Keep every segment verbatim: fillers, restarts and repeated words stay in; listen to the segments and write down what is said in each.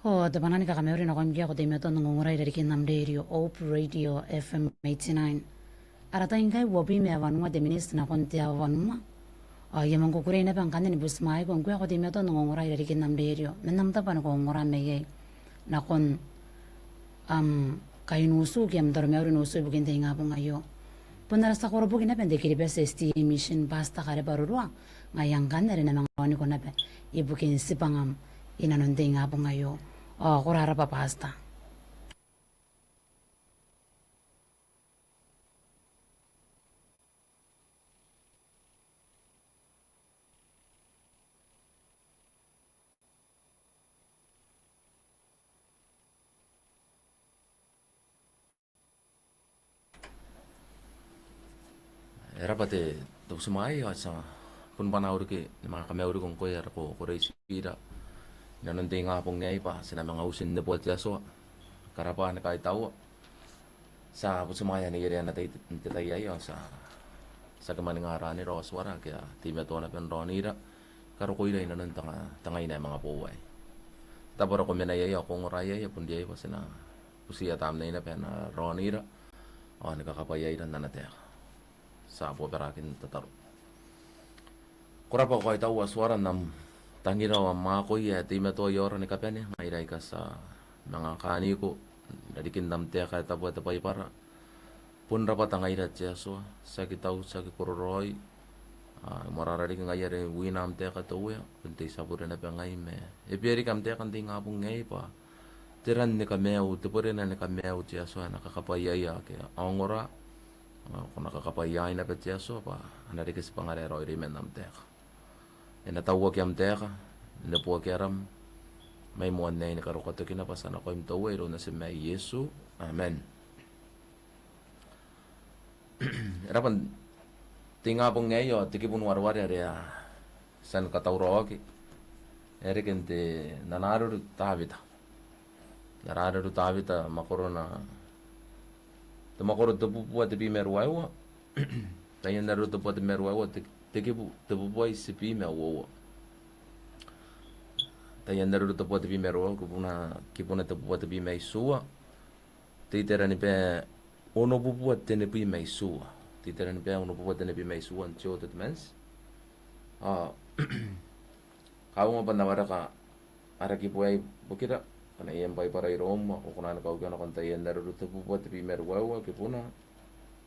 Ao te bwanaa ni kakamauri nakoim ngkoe ae ko teimatoa n ongongora irarikin am rerio, Hope Radio F M eighty-nine. Ara tai ngkai uabwi ma wanua te miniti nakon te aoa wanua. Ao I a manga kukurei naba ngkanne ni butimwaeko ngkoe ae ko teimatoa n ongongora irarikin am rerio man am tabo ane ko ongora mai iai, nakon am kainiutu ke am taromauri n utu ibukin te ingabong aio. Bon ara tia koroboki naba n te Kiribati S D A Mission, Pastor Karebarurua, ngaia ngkanne are e na manga raoniko naba ibukin tibwangam inanon te ingabong aio. Ao ko rabwa Pastor. E rabwa te, te butimwaai, ao ti a bon bwanaau riki ni manga kamauriko ngkoe are ko, ko reitira inanon te ingabong aei bwa ti na manga uti n neboa te Atua. Karabwa ni kaitaua. Ti a butimwaea Nei Erea n te tai aei, ao ti a, ti aki mwaninga raanira ao atuara ake a teimatoa naba n raonira, karokoira inanon te nga, te ngaina ae manga boou aei. Tabo are ko mena iai ao ko ongora iai, e bon riai bwa ti na butiia Tamnei naba ae na raonira ao ni kakabwaiaira n ana taeka. Ti a bobaraaki n tataro. Ko rabwa, ko kaitaua atuara n am tangira ao am akoi ae teimatoa i aora ni kabane, ngaira aika ti a manga kaaniko irarikin am taeka ae tabu ae te Baibara. Bon rabwata ngaira te Atua, ti aki tau, ti aki kororaoi. A, e moarara riki ngaia are wina am taeka te Uea, bon te tia bure naba ngai ma e bia riki am taeka n te ingabong aei bwa te ran ni kamaiu, te berena ni kamaiu te Atua ae na kakabwaiaia ake a ongora. Ao ko na kakabwaiaai naba te Atua bwa a na reke tibwangara ae raoiroi man am taeka. E na tauaki am taeka, e na neboaki aram, mai moan aei ni karokoa tokina bwa ti a nakoim te Uea iroun natim ae Iesu. Amen. E rabwa n te ingabong aei ao te kibu n wareware are a tia ni katauraoaki e reke n te, n Ana Areru Tawita. N Ana Areru Tawita, mwakorona, te mwakoro tebubua tebwi ma ruaiwa. Taian Areru tebubua tebwi ma ruaiwa, te, te kibu tebubua itibwi ma uoua. Taian Areru tebubua tebwi ma ruaiwa, kibuna, kibuna tebubua tebwi ma itiua. Te iteraniba onobubua tenibwi ma itiua. Te iteraniba onobubua tenibwi ma itiua n te Old Testament. Ao kaunga bwa N na wareka ara kibu aei ibukira. Ngkana iai am Baibara iroum ao ko kona ni kaukia nakon Taian Areru tebubua tebwi ma ruaiwa, kibuna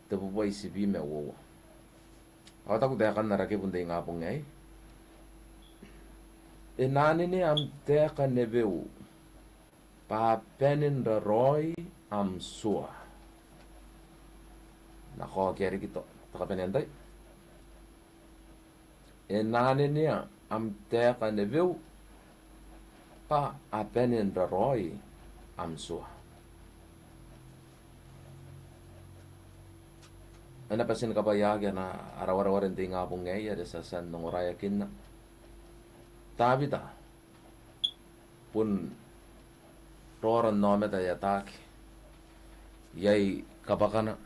tebubua itibwi ma uoua. Ao e taku taekan ara kibu n te ingabong aei: E na anenea am taeka neweu bwa a bane n raraoi am tua. N na kaokia riki te, te kabanea n tai. E na anenea am taeka neweu bwa a bane n raraoi am tua. E na bati ni kabwaiaaki ana, ara wareware n te ingabong aei are ti a tia n ongoraeakinna. Tawita bon raora n aomata ae ataaki iai kabwakana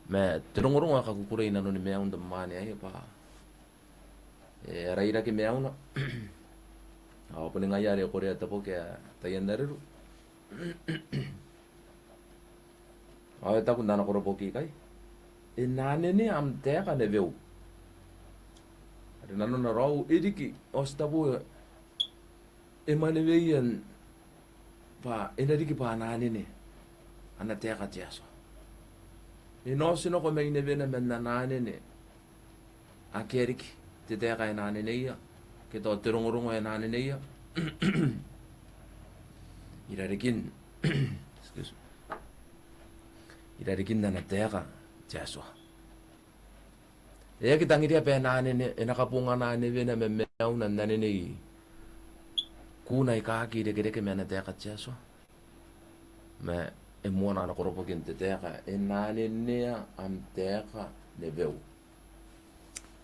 ma te rongorongo ae kakukurei inanoni maiun te mwaane aei bwa e a rairaki maiuna. Ao boni ngaia are e korea te boki ae Taian Areru. Ao e taku n ana koroboki ikai: E na anenea am taeka neweu. Are nanona raou e riki, ao ti tabo e mwaneweia bwa e na riki bwa a na anene ana taeka te Atua. E na oti nako mai newena man ana anene akea riki te taeka ae na aneneia, ke tao te rongorongo ae na aneneia. I rarikin, excuse me. I rarikin ana taeka te Atua. E aki tangiria bwa e na anene, e na kabongana newena ma maiuna n anenei kuuna aika aki irekereke ma ana taeka te Atua. Ma e moana ana koroboki n te taeka: E na anenea am taeka neweu.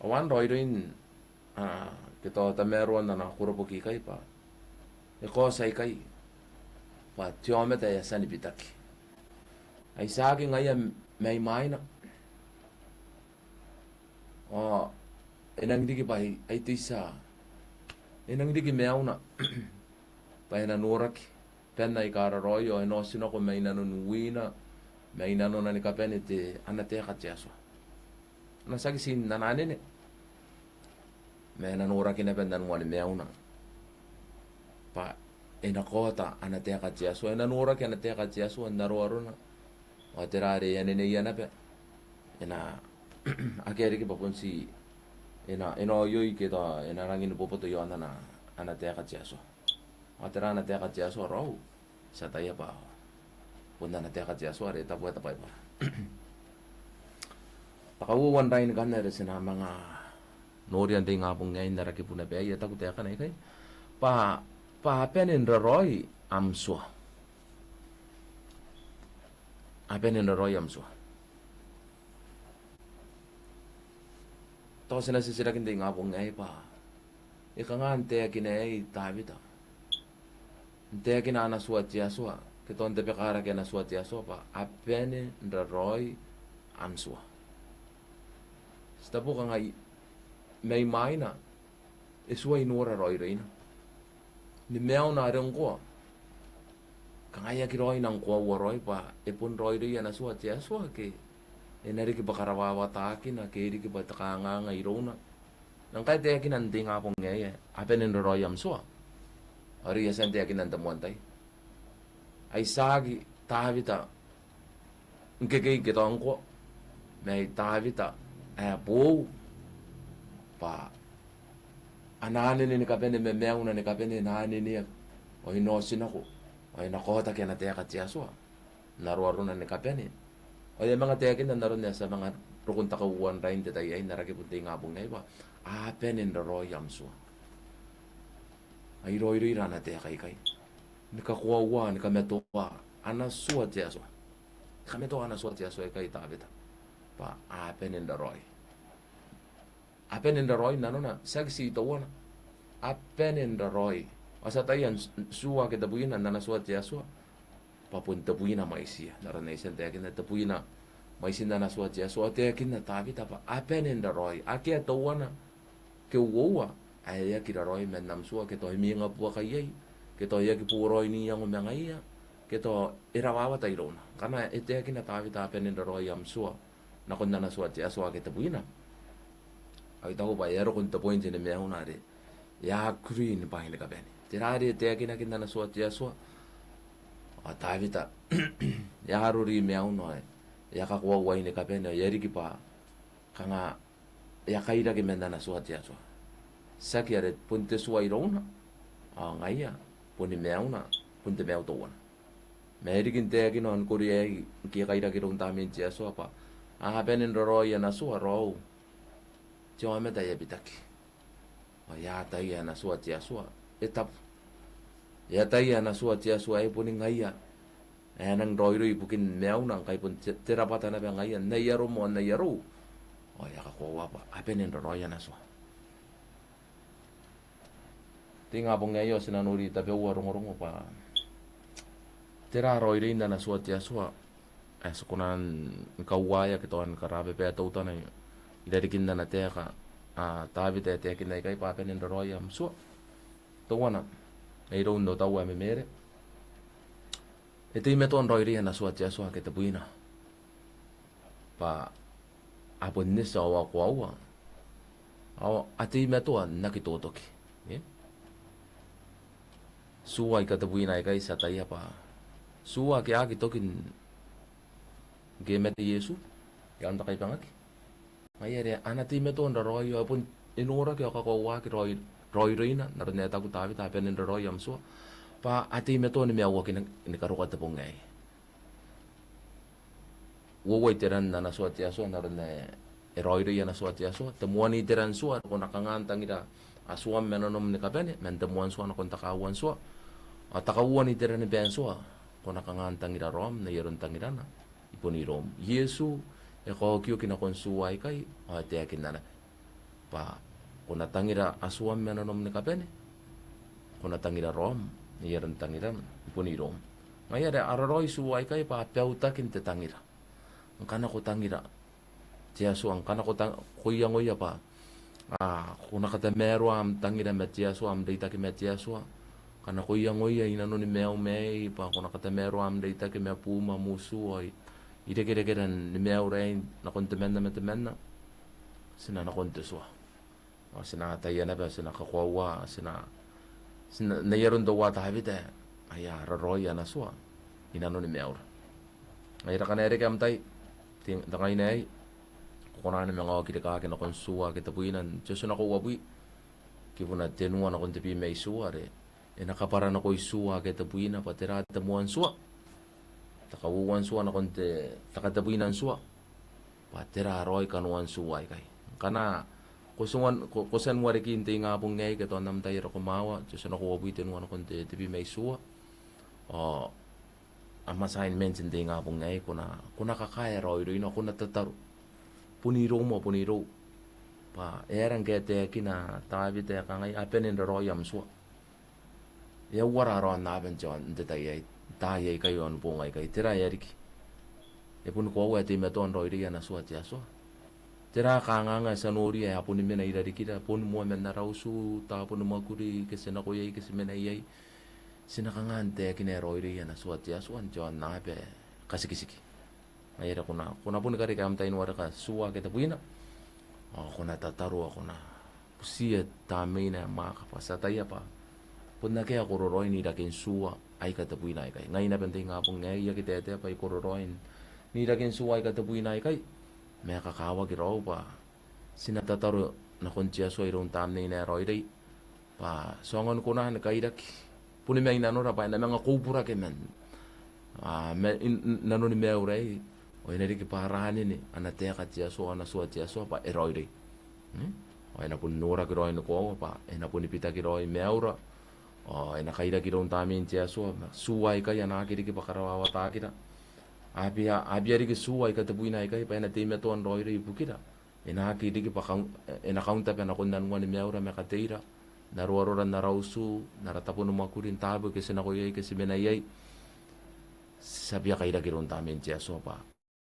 Ao anne raoiroin, a, ke tao tamaroan ana koroboki ikai bwa e kaoti aikai bwa te aomata ae a tia ni bitaki, ai tiaki ngaia mai mwaina. Ao e nangi riki bwa ai, ai te tia, e nangi riki maiuna bwa e na noraki baan aika raraoi ao e na otinako mai nanon wiina, mai nanona ni kabane te ana taeka te Atua. A na tiaki tii n anene ma e na noraki naba n anuan maiuna bwa e na kaota ana taeka te Atua, e na noraki ana taeka te Atua n aroarona. Ao tera are e aneneia naba, e na akea riki bwa bon tii e na, e na oioi ke tao e na rangi ni boboto iaon ana, ana taeka te Atua. Ao tera ana taeka te Atua raou? Ti ataia bwa bon ana taeka te Atua are e tabu ae te Baibara. Te kauoua n rain ngkanne are ti na manga noria n te ingabong aei n ara kibu naba aei, e taku taekana ikai bwa, bwa a bane n raraoi am tua. A bane n raraoi am tua. Tao ti na titiraki n te ingabong aei bwa e kanga n taekina aei Tawita? N taekina ana tua te Atua, ke tao n tabekarake ana tua te Atua bwa a bane n raraoi am tua. Ti tabu kangai, mai mwaina e tuai nora raoiroina ni maiuna are ngkoa. Kanga e aki raoi nang koaua raoi bwa e bon raoiroi ana tua te Atua ke e na riki bwa karawawataakin ke e riki bwa te kanganga irouna. Ngkai e taekina n te ingabong aei, a bane n raraoi am tua, ao are e a tia n taekina n te moan tai. Ai tiaki Tawita ngkekei ke tao ngkoa, ma ai Tawita ae boou, bwa ana anene ni kabane ma maiuna ni kabane e na anenea, ao e na otinako, ao e na kaotaki ana taeka te Atua n aroarona ni kabane. Ao e a manga taekinna n aron ae ti a manga roko n te kauoua n rain te tai aei n ara kibu n te ingabong aei bwa a bane n raraoi am tua. Ai raoiroira ana taeka ikai ni kakoaua, ni kamatoa ana tua te Atua. Ni kamatoa ana tua te Atua ikai Tawita bwa a bane n raraoi. A bane n raraoi nanona, tiaki tii teuana. A bane n raraoi. Ao ti ataia n tua ake tebwina n ana tua te Atua bwa bon tebwina mwaitiia. N aron ae I tia n taekinna, tebwina mwaitin ana tua te Atua. Ao e taekinna Tawita bwa a bane n raraoi. Akea teuana ke uoua ae e aki raraoi man am tua, ke tao e mwinga buaka iai, ke tao e aki boraoi n iango ma ngaia, ke tao e rawawata irouna. Ngkana e taekina Tawita a bane n raraoi am tua nakon ana tua te Atua ake tebwina, ao I taku bwa e a roko n te bointi ni maiuna are e a agree ni bwaai ni kabane. Tera are e taekinaki n ana tua te Atua? Ao Tawita e a rori maiuna, ao e a kakoauai ni kabane, ao e a riki bwa kanga e a kairaki man ana tua te Atua. Tiaki are bon te tua irouna, ao ngaia boni maiuna, bon te maiu teuana. Ma e riki n taekina ao ni koreaki ngke e kairaki iroun Tamnein te Atua bwa a bane n raraoi ana tua raou, te aomata ae e a bitaki. Ao e ataia ana tua te Atua e tabu. E ataia ana tua te Atua ae boni ngaia ae e nang raoiroi ibukin maiuna, ngkai bon te, te rabwata naba ngaia n ai arom ao n ai arou. Ao e a kakoaua bwa a bane n raraoi ana tua. Te ingabong aei ao ti na nori tabeua rongorongo bwa tera raoiroin ana tua te Atua ae ti kona ni kauaea ke tao ni karababaa teutana i rarikin ana taeka Tawita ae taekinna ikai bwa a bane n raraoi am tua. Teuana, mairoun otau ae memeere, e teimatoa n raoiroi ana tua te Atua ake tebwina bwa a bon eti ao a koaua, ao a teimatoa n aki totoki. Ke? Tua aika tebwina aikai ti ataia bwa tua ake a aki toki ngke e mate Iesu i aon te kaibangaki. Ngaia are a na teimatoa n raraoi ao e bon, e noraki ao kakoauaki raoi, raoiroina, n aron ae e taku Tawita a bane n raraoi am tua, bwa a teimatoa ni maiuaki ni, ni karokoa te bong aei. Uoua iteran ana tua te Atua n aron ae e raoiroi ana tua te Atua. Te moan iteran tua, ko na kanga n tangira atuam ma nanom ni kabane, man te moan tua nakon te kauoua n tua. Ao te kauoua n iteran ban tua, ko na kanga n tangira raom n ai aron tangirana i bon iroum. Iesu e kaokioki nakon tua aikai ao e taekinna naba bwa ko na tangira atuam ma nanom ni kabane, ko na tangira raom n ai aron tangirana i bon iroum. Ngaia are a raraoi tua aikai bwa a bautaki n te tangira. Ngkana ko tangira te Atua, ngkana ko tang-, ko iangoia bwa, a, ko na katamaroa am tangira ma te Atua, am reitaki ma te Atua, Ngkana ko iangoia i nanoni maium aei bwa ko na katamaroa am reitaki ma buum, am utu ao irekerekera ni maiura aei nakon temanna ma temanna, ti na nakon te tua. Ao ti na ataia naba, ti na kakoaua, ti na, ti na, n ai aron teuae Tawita ae a raraoi ana tua i nanoni maiura. Ngaia are ngkana e reke am tai n te ngaina aei, ko kona ni manga oki rikaaki nakon tua ake tebwina n te Otinako uabwi, kibuna tenua nakon tebwi ma itiua are e na kabwara nako tua ake tebwina bwa tera te moan tua, te kauoua n tua nakon te, te katebwina n tua, bwa tera raoi kanoan tua aikai. Ngkana ko tia n, ko, ko tia n wareki n te ingabong aei ke tao n am tai are ko mwawa, te Otinako uabwi tenua nakon te, tebwi ma itiua. Ao am assignment n te ingabong aei, ko na, ko na kakaea raoiroina, ko na tataro. Bon iroum ao bon irou. Bwa e aera ngke e taekina Tawita ae kangai, a bane n raraoi am tua. E a uara ara aonnaba n te, n te tai aei, taai aikai ao ni boong aikai, tera ae riki? E boni koaua ae teimatoa n raoiroi ana tua te Atua? Tera kanganga ae ti a noria ae a boni mena i rarikira, boni moa man ara utu, taboni mwakuri, ike ti nako iai, ike ti mena iai? Ti na kanga n taekina ae raoiroi ana tua te Atua n te aonnaba ae katikitiki? Ngaia are ko na, ko na boni karekea am tai n wareka tua ake tebwina. Ao ko na tataro, ao ko na butiia tamneina ae mwaaka bwa ti ataia bwa bon akea ae kororaoi n irakin tua aika tebwina aikai. Ngai naba n te ingabong aei I aki taetae bwa I kororaoi n irakin tua aika tebwina aikai. Ma e kakawaki raou bwa ti na tataro nakon te Atua iroun tamneina ae raoiroi bwa ti aonga ni kona ni kairaki boni mai nanora bwa e na manga koburake man, a, ma, i, i, nanoni maiura aei, ao e na riki bwa ara anene ana taeka te Atua, ana tua te Atua bwa e raoiroi. Mm? Ao e na boni noraki raoi ni koaua bwa e na boni bitaki raoi maiura. Ao e na kairaki iroun tamnein te Atua ma tua aikai a na aki riki bwa karawawataakira. A bia, a bia riki tua aika tebwina aikai bwa e na teimatoa n raoiroi ibukira. E na aki riki bwa kaun-, e na kauntaba nakon anuani maiura ma kateira, n aroarora, n ara utu, n ara tabo ni mwakuri, n taabo ake ti nako iai, ake ti mena iai. Ti a bia kairaki iroun tamnein te Atua bwa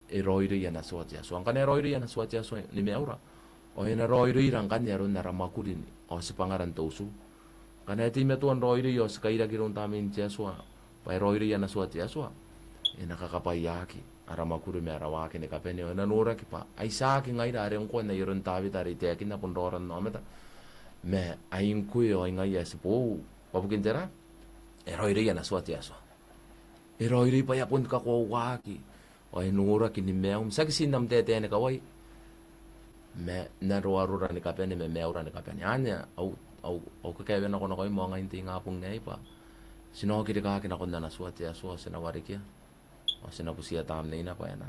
e raoiroi ana tua te Atua. Ngkana e raoiroi ana tua te Atua ni maiura, ao e na raoiroira ngkanne aron ara mwakuri ao tibwangara n te utu. Ngkana e teimatoa n raoiroi ao ti kairaki iroun tamnein te Atua bwa e raoiroi ana tua te Atua, e na kakabwaiaaki ara mwakuri ma ara waaki ni kabane. Ao e na noraki bwa ai tiaki ngaira are ngkoa n ai aron Tawita are I taekinna bon raoraon aomata, ma ai ngkoe ao ai ngai ae ti boou. Bwa bukin tera? E raoiroi ana tua te Atua. E raoiroi bwa e a bon kakoauaki. Ao e noraki ni maium, tiaki tii n am taetae ni kawai, ma n aroarora ni kabane ma maiura ni kabane. Anne au, au, au kakaewenako nakoim ao ngai n te ingabong aei bwa ti na oki rikaaki nakon ana tua te Atua, ti na warekia. Ao ti na butiia tamneina bwa e na,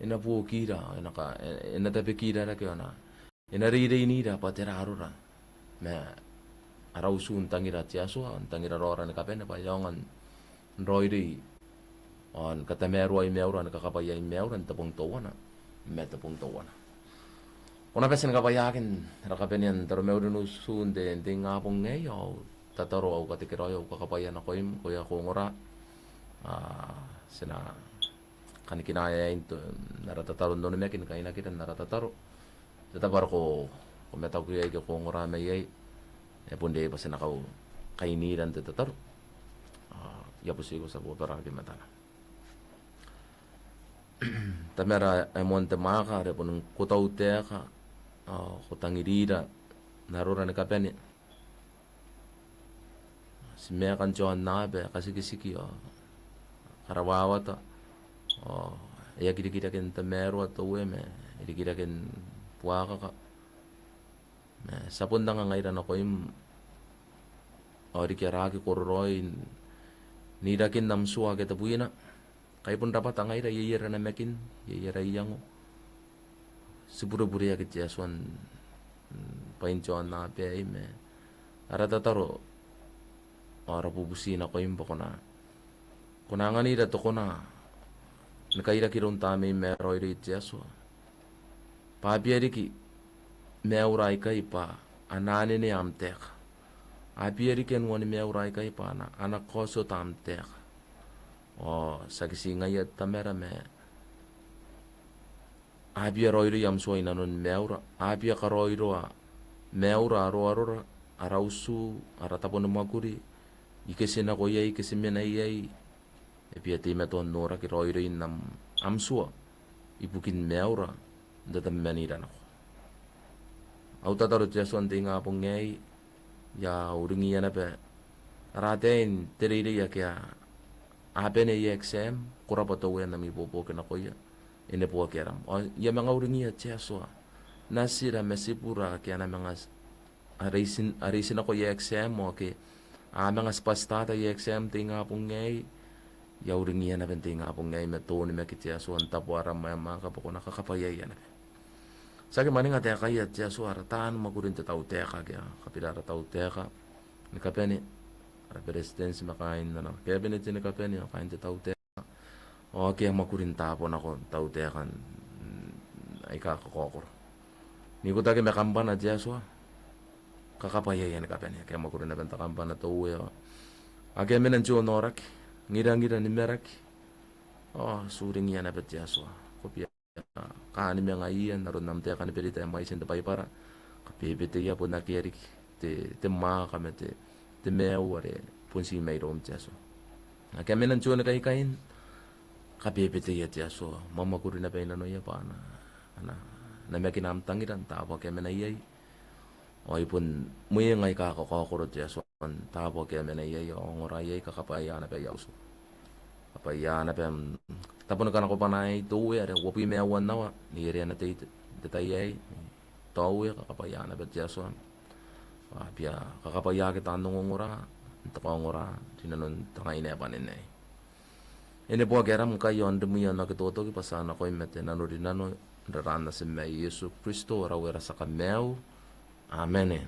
e na buokira, e na ka, e, e na tabekira rake, ao e na E na reireinira bwa tera arora ma ara utu n tangira te Atua, n tangira raora ni kabane bwa e aonga n raoiroi ao ni katamaroa i maiura, ni kakabwaia i maiura n te bong teuana ma te bong teuana. Ko na bati ni kabwaiaaki n ara kabanea n taromauri n utu n te, n te ingabong aei, ao tataro au katekeraoi, au kakabwaia nakoim, ko a ongora. A, ti na kanikinaea n ara tataro n onimaki ni kainakira n ara tataro. Te tabo are ko, ko mataku iai ke ko ongora mai iai, e bon riai bwa ti na kau kainira n te tataro. A, I a butiko ti a bobaraaki i matana. Tamara ae moan te mwaaka, are boni ngkoe te tautaeka, a, ko tangirira n arora ni kabane. Ti maeka n te aonnaba ae katikitiki ao karawawata, ao e aki rikirake n tamaroa te Uea ma e rikirake ni buakaka. Ma ti a bon anga ngaira nakoim ao riki ara aki kororaoi n irakin am tua ake tebwina. Kai bon rabwata ngaira, iai ara namakin, iai ara iango. Ti burebureaki te Atua n, n bwain te aonnaba aei, ma ara tataro ao ara bubuti nakoim bwa ko na, ko na anganira te kona ni kairaki iroun Tamneim ae Raoiroi te Atua. Bwa a bia riki maiura aikai bwa a na anenea am taeka. A bia riki anuani maiura aikai bwa a na, a na kaotiota am taeka. Ao tiaki ti ngaia Tamara ma a bia raoiroi am tua i nanoni maiura. A bia karaoiroa maiura, aroarora, ara utu, ara tabo ni mwakuri, I keti nako iai, I keti mena iai, e bia teimatoa n noraki raoiroin am, am tua ibukin maiura n tatabemanira nako. Au tataro te Atua n te ingabong aei, I a uringiia naba ara ataei n te reirei ake a, a bane aia exam, ko rabwa Tou n am ibuobuoki nakoia, e neboaki aram. Ao I a manga uringiia te Atua natira ma tibura ake a na manga a reiti, a reiti nako aia exam ao ake a manga tibwa titata aia exam n te ingabong aei. I a uringiia naba n te ingabong aei ma te onimaki te Atua n taboaram ae mwaaka bwa ko na kakabwaiaia naba. Ti aki mwaninga taekaia te Atua ara taan mwakuri n te tautaeka ake a kabira ara tautaeka ni kabane, ara beretitenti ma kaain ana kabinet ni kabane ao kaain te tautaeka ao ake a mwakuri n taabo nako tautaekan aika kakaokoro n ikotaki ma kambana te Atua. Kakabwaiaia ni kabane ake a mwakuri naba n te kambana Tou e, ao ake a mena n te onaoraki, ngirangira ni maraki. Ao ti uringiia naba te Atua, ko bia kaan manga iia n aron am taeka ni berita ae mwaiti n te Baibara, kabebeteia bon akea riki te, te mwaaka ma te, te maiu are bon ti mairoum te Atua. Ake a mena n te onaoraki, kabebeteia te Atua, mwamwakuri naba i nanoia bwa a na, a na namakina am tangira n taabo ake a mena iai. Ao ai bon mwenga aika kakaokoro te Atua n taabo ake a mena iai ao ongora iai, kakabwaia naba aia utu. Kakabwaia naba, mm, tabo ni kanakobwana aei Tou e, are uabwi ma aua n aoa n ieria n te, te tai aei. Tou e, kakabwaia naba te Atua. Ao bia kakabwaiaaki taan ongongora n te kaongora rinanon te ngaina ae bwanin aei. E neboaki aram ngkai ao n rimwi ao n aki totoki, bwa ti a nakoim ma te nanorinano n raraan Natim ae Iesu Kristo, ara Uea, ara tia Kamaiu. Amen.